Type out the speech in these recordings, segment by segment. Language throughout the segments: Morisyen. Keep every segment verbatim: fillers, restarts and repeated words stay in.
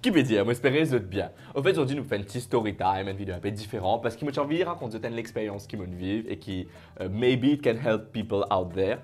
Ki pe dir, mo espere zot bien. Anfet, zordi nou fer enn ti story time, enn video enpe diferan, parski mo ti anvi rakont zot enn lexperyans ki mo'nn viv e ki, euh, maybe it can help people out there.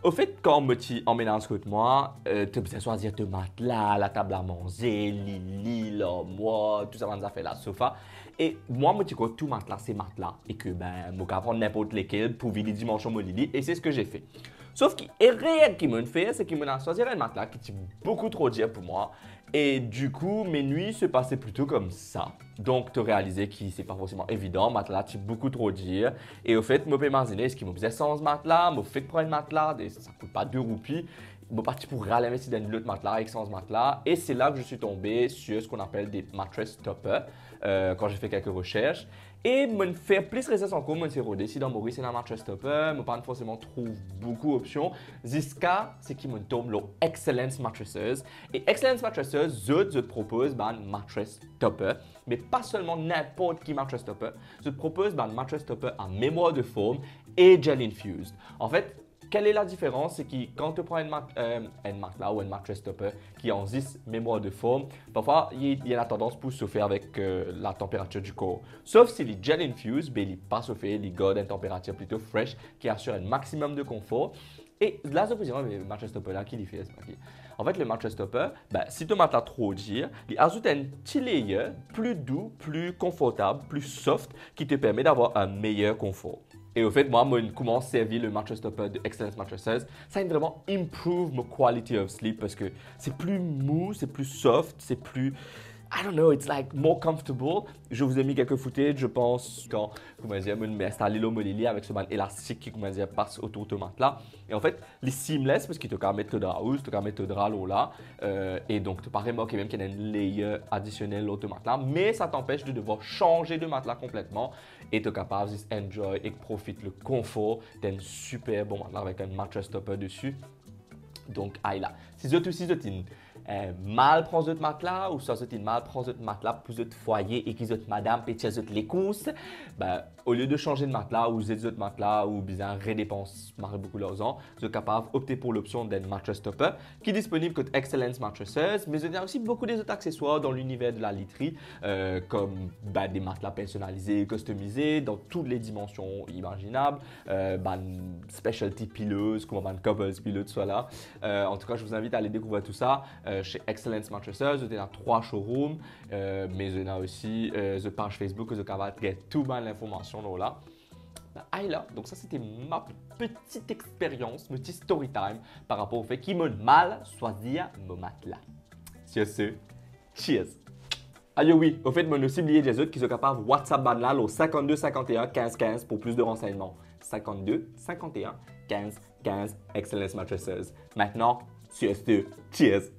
Anfet, kan mo ti anmenaz kot mwa, euh, to bizin swazir to matla, latab a manze, lili, larmwar, tou sa bann zafer la, sofa. E mwa, mo ti krwar tou matla se matla, e ke, ben, mo kav pran ninport lekel pourvi li dimansion mo lili, e se seki mo fer. Sof ki errer ki mo'nn fer, se ki mo'nn al swazir enn matla ki ti boukou tro dir pou mwa, e dikou, mes nuits se pasaient plutôt comme ça. Donk, to realize ki se pa forseman evidan, matla ti boukou tro dir, e anfet, mo pe imazine, eski mo bizin sanz matla, mo fek pran enn matla, e sa kout pa de roupi, mo pa ti pou al investi dan enn lot matla ek sanz matla, e c'est là que je suis tombé sur ce qu'on appelle des mattress topper, euh, quand j'ai fait quelques recherches. E mo'nn fer plis resers ankor, mo'nn sey rode si dan Moris ena mattress topper, mo pa'nn forseman trouv boukou opsion, ziska seki mo'nn tom lor Excellence Mattresses. E Excellence Mattresses, zot, zot propoz bann mattress topper, me pa selman ninport ki mattress topper, zot propoz bann mattress topper a memwar de form e gel infused. Anfet, quelle est la différence? Se ki kan to pran enn mat-, euh, enn matla ou enn mattress topper ki an zis memwar de form, parfwa, li, li ena tandans pou sofe avek, euh, la tanperatir di kor. Sof si li gel infused, be li pa sofe, li gard enn tanperatir plito fresh, ki asir enn maximum de konfor. E la, zot pou dir, "Me mattress topper la, ki li fer, sa ki?" Anfet, le mattress topper, ben, si to matla tro dir, li azout enn ti layer pli dou, pli konfortab, pli soft, ki te permet d'avoir un meilleur confort. E anfet, mwa, mo'nn koumans servi le mattress topper de Excellence Mattresses. Sa inn vreman improve mo quality of sleep, parski se pli mou, se pli soft, se pli, I don't know, it's like more comfortable. Je vous ai mis quelques footage, je pense, kan, koumadir, mo'nn instale lor mo lili avek so bann elastik ki, koumadir, pas otour to matla. E anfet, li seamless, parski to kav met to dra ous, to kav met to dra lor la, euh, e donk to pa remarke mem ki ena enn layer adisionel lor to matla, mais ça t'empêche de devoir changer de matelas complètement, e to kapav zis enjoy ek profit le konfor d'enn siper bon matla avek enn mattress topper desi. Donk, ay la. Si zot osi, zot inn, euh, mal pran zot matla, ouswa zot inn mal pran zot matla pou zot fwaye e ki zot madam pe tir zot lekous, ben, olie de sanz matla ou zet zot matla ou bizin redepans mari boukou larzan, zot kapav opte pou lopsion d'enn mattress topper ki disponib kot Excellence Mattresses, me zot ena osi boukou lezot akseswar dan liniver de la literie, euh, kom, ben, de matla personalize, kustomize dan tou le dimansion imazinab, euh, bann specialty pillows, kouma bann couples pillows, tousala. Euh, en tout cas, je vous invite à aller découvrir tout ça, euh, chez Excellence Mattresses. Zot ena trwa showroom, euh, me zot ena osi, euh, zot paz Facebook, zot kapav get tou bann linformasion lor la. Ben, ay la, donk sa, se te ma petite expérience, mon ti story time par rapor o fet ki mo'nn mal swazir mo matla. Sur ce, cheers! Ayo wi, o fet, mo'nn osi bliye dir zot ki zot kapav WhatsApp bann la lor cinquante-deux cinquante et un quinze quinze pour plus de renseignements. Cinquante-deux cinquante et un quinze quinze, Excellence Mattresses. Maintenant, sur ce, cheers!